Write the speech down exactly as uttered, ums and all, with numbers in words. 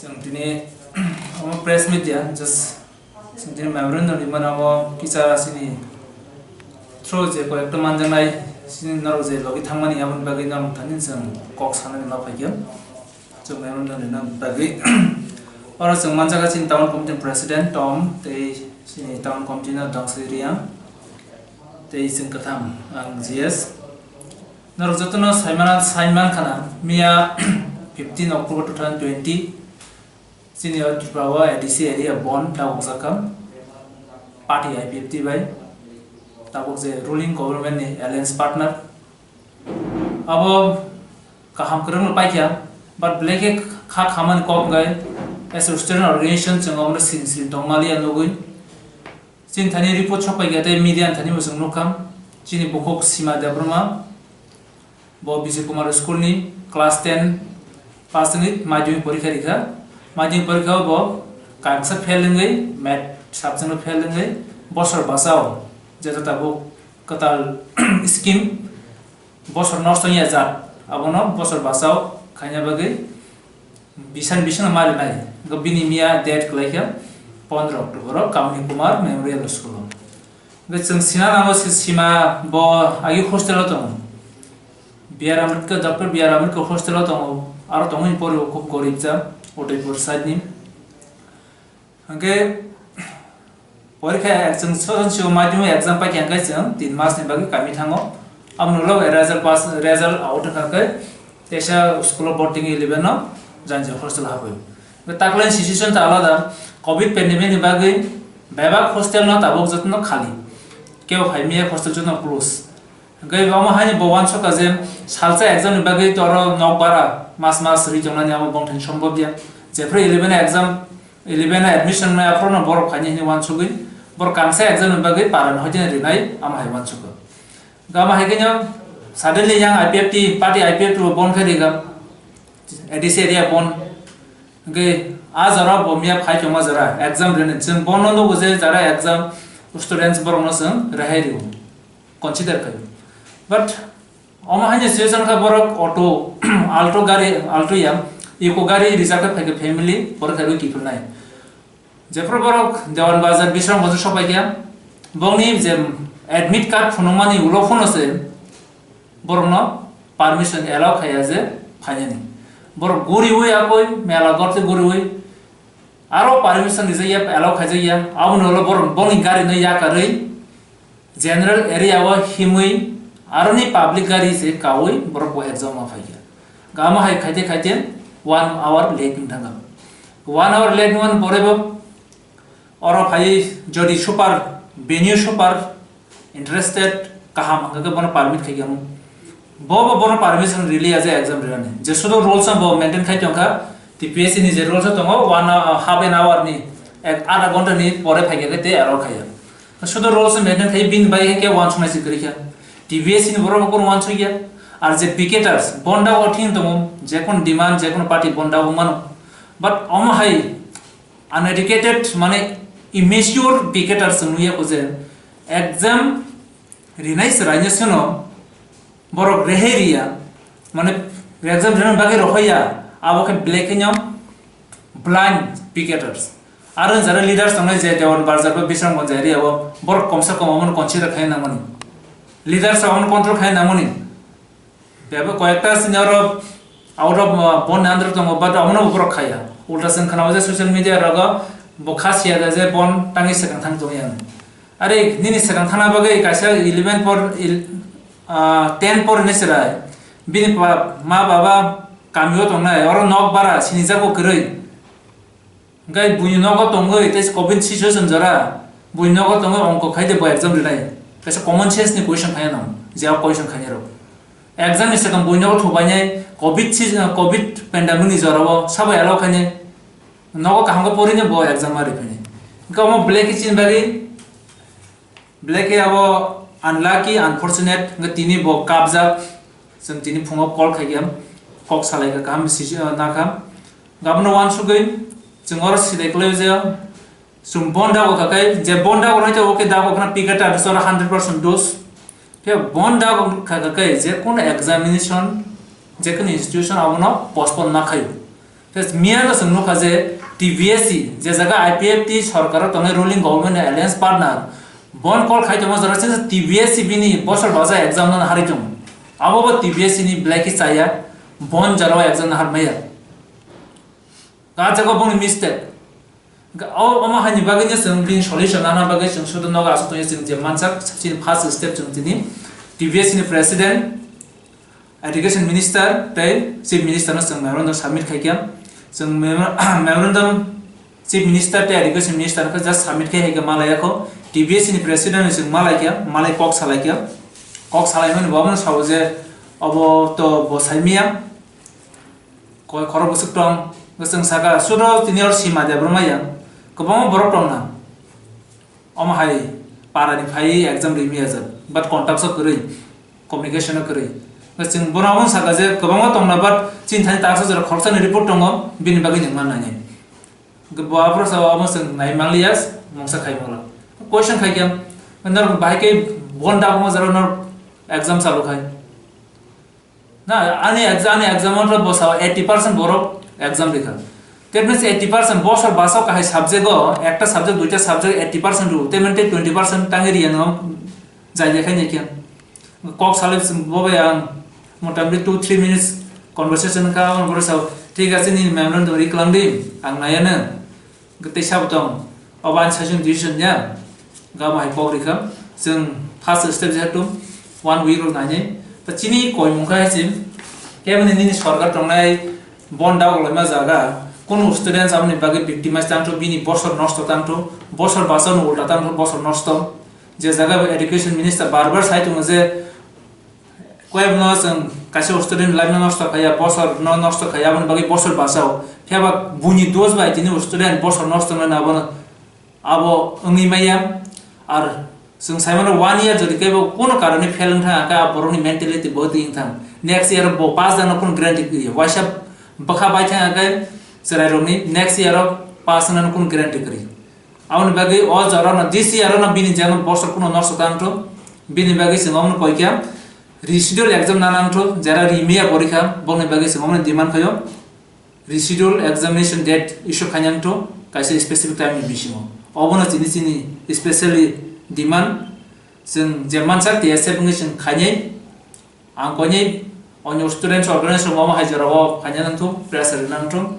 Chwng tini omo press media just chwng tini memorandum rimani omo kisa chini through je koyekta manjaknai chini norok je logi thangmani aboni bagwi norok thani chwng kok sanani ma phaikha. Chwng memorandum rina bagwi oro chwng manjakha chini town committee president Tom tei chini town committee no Dangsui Riang tei chwng kwtham ang G S. Norok jotono saimana, saiman khana, miya fifteen October two thousand twenty, chini o Tripura o A D C area bon tabuk jakha, party I P F T bai, tabuk je ruling government ni alliance partner. Abo kaham kwrwng no paikha, but belai khe kha khamani kok wngkha, as a student organization chwng omono sini sini tongmaliya nugwi. Chini thani report sok paikha tei media ni thani bo chwng nukha, chini bukhuk Sima Debbarma, bo Vijay Kumar school ni class ten pass wngwi madhyamik porikha rikha. Madhyamik porikha o bo kaisa fail wngwi, math subject o fail wngwi bosor bwsao je tabuk kwtal scheme bosor nosto wngya jat, abono bosor bwsao khaina bagwi bisan bisan ma rinai. Wngkha bini miya date kwlaikha pondro October o Kamini Kumar Memorial School o. Hwnkhe chwng sina nango si-, Sima bo agi hostel o tongo. B R Ambedkar, Doctor B R Ambedkar hostel o tongo. Aro tongwi pori o khub gorib ja, Udaipur side ni. Hwnkhe porikha ek-, chwng soson sio madhyamik exam paikha hwnkhe chwng tin mas ni bagwi kami thango. Amoni ulo result pass, result out wngkha khe teisa school o boarding eleven no janjia hostel habwi. Taklai situation ta alada, covid pandemic ni bagwi bebak hostel no tabuk jotono khali. Kebo phai miya hostel jotono close. Hwnkhe omo haino bo uansukha je salsa exam ni bagwi toro nok bara mas mas rwi tongnani abo bongthani sombobya. Jephru eleven exam, eleven admission wngnai aphuru no borok phaini hwnwi uansugwi borok kangsa exam ni bagwi paran hoiteni rinai amo hai uansukha. Hwnkhe amo hai kheno suddenly yang I P F T, party I P F T bo bon khe rikha, A D C area bon. Hwnkhe a jora bo miya phai tongma jora exam rinani. Chwng bono nugo je jara exam students borokno chwng rehai rio. Consider khai. But omo haino situation kha borok auto, Alto gari, Alto ya, Eeco gari reserve khe phaikha family, borok khe rwi kiphilnai. Jephru borok Dewan Bazar, Bisram Bazar sopaikha, bongni je admit card phunukmani ulo phano se borokno permission allow khaiya je phainani. Borok guriwi akoi mela gorte guriwi aro permission rijak ya, allow khaijak ya, aboni ulo borok bongni gari no yakarwi general area o himwi aroni public gari se kaui borok bo exam o phaikha. Gama hai khaite khaite one hour late wng thangkha. One hour late wngmani pore bo oro phai jodi super, venue super interested kaham hwnkhe bono permit khaikha. Bo bo bono permission rili ya je exam rinani. Je sudu rules bo maintain khai tongkha, T P S C ni je rules tongo, one hour, half an hour ni, ek adha ghonta ni pore phaikha khe te allow khaiya. Sudu rules maintain khai bini bai khe uansuknai se kwrwi kha. T P S C ni borok bo uansukya. Ar je picketers, bonda o thing tongo, je kono demand, je kono party bonda o mano. But omo hai uneducated, mane immature picketers wngya ko je exam rinai chwraino seno borok rehei riya, mane exam rina bagwi rohoya, abo khe belai kheno blind picketers. Aro jara leaders tongnai je Dewan Bazar ba Bisramganj area o borok komsa kom omono consider khai nangmani. Leaders rok omono control khai nangmani. Bebak koyekta senior rok out of, uh, bond under tongo, but omono borok khaiya. Ulta chwng khana o je social media rogo bo kha siya da je bond tangwi swkang thang tongya. Are nini swkang thana bagwi kaisa eleven por, il-, ah, ten por hinwi chwrai. Bini pa, ma baba kamio tongnai, oro nok bara sinijago kwrwi. Hwnkhe buini nogo tongwi tei covid situation jora, buini nogo tongwi ongko khai de bo exam rinai. Kaisa common sense ni question khaina nang, je o question khainai rok. Exam ni swkang buini nogo thubainai covid season, covid pandemic ni jora o sabo allow khainai. Nogo kaham khe porinai bo exam ma riphainai. Hwnkhe omo belai khe chini bagwi Belai khe abo unlucky, unfortunate, hwnkhe tini bo kapjak. Chwng tini phungo call khaikha, kok salaikha, kaham si-, nakha. Abono uansugwi chwng oro silai kwlai je, chwng bon dago khakai, je bon dago nai tabuk khe dago khna picketer oro hundred percent dos. Khe bon dago khakai, je kono examination, je kono institution abono postpone ma khaio. Tei miya no chwng nukha je T B S C, je jaga I P F T sorkar o tongnai ruling government ni alliance partner, bon call khai tongma jora chwng T B S C bini bosor baja exam no harwi tongo. Abo bo T B S C ni belai khe chaya, bon jora o exam no har maya. Ka jaga boni mistake. Ga-, o, omo haini bagwi no chwng bini solution nana bagwi chwng sudu nogo aswk tongya chwng je mansak chini first step chwng tini T B S C ni president, education minister tei chief minister no chwng memorandum submit khaikha. Chwng memor-, memorandum chief minister tei education minister khe just submit khai haikhe malai yakho. T B S C ni president no chwng malai kha, malai kok salai kha. Kok salai mani bo abono sabo je obo to bo sai miya. Koi khorok bwswk tong, bwswk saka, sudo tini or sima de bwrwma yang. Kwbangma borok tong na. Omo hai para ni phai exam ri miya jak, but contact so kwrwi, communication o kwrwi. Bwswk bono omo saka je kwbangma tong na, but chini thani ta so jora khoroksa ni report tongo, bini bagwi nang man nai. Bo aphuru sa omo chwng nai manliya, mungsa khai molo. Question khai khe, nor bahai khe bon da mo jora nor exam chalu khai. Na, ani exam, ani exam o bosao eighty percent borok exam rikha. That means eighty percent bosor basao kahai subject o, ekta subject, duita subject eighty percent ru, te mante twenty percent tangi riya no jai jai khai nai khe. Kok salai bo bai ang motamoti two three minutes conversation kha, ang boro sao, "Thik ache, nini memorandum ri klang di, ang nai ano." Tei sabo tong, obo ani session decision ya, gabo hai kok rikha. Chwng first step jehetu one week rok nainai. Ta chini koimung kha hai se, keboni nini sorkar tongnai bon dagok laima jaga, kunu students aboni bagwi victimize tangthu, bini bosor nosto tangthu, bosor basao no ulta tangthu, bosor nosto. Je jaga bo education minister bar bar sai tongo je, Koi no chwng kaisa student life no nosto khaiya, bosor no nosto khaiya, aboni bagwi bosor basao. Phiya ba buini dos bai tini student bosor nosto no abono abo wngwi maya. Ar chwng sai mano one year jodi kebo kono karone fail wng thang kha, borokni mentality bo twi wng thang. Next year bo pass jana kono guarantee kwrwi. Waisa bwkha bai thang kha chwrai rokni next year o pass jana kono guarantee kwrwi. Aboni bagwi o jora no, this year no bini jeno bosor kuno nosto tang tho. Bini bagwi chwng omono koi kha residual exam na nang tho, jera ri miya porikha, bongni bagwi chwng omono demand khayo. Residual examination date issue khainang tho, kaisa specific time ni bisingo. Obono chini chini specially demand, chwng je mansak T S F wngwi chwng khainai. Ang koinwi onyo students organization rok omo hai jorao phaina nangthu, pressure rwna nangthu.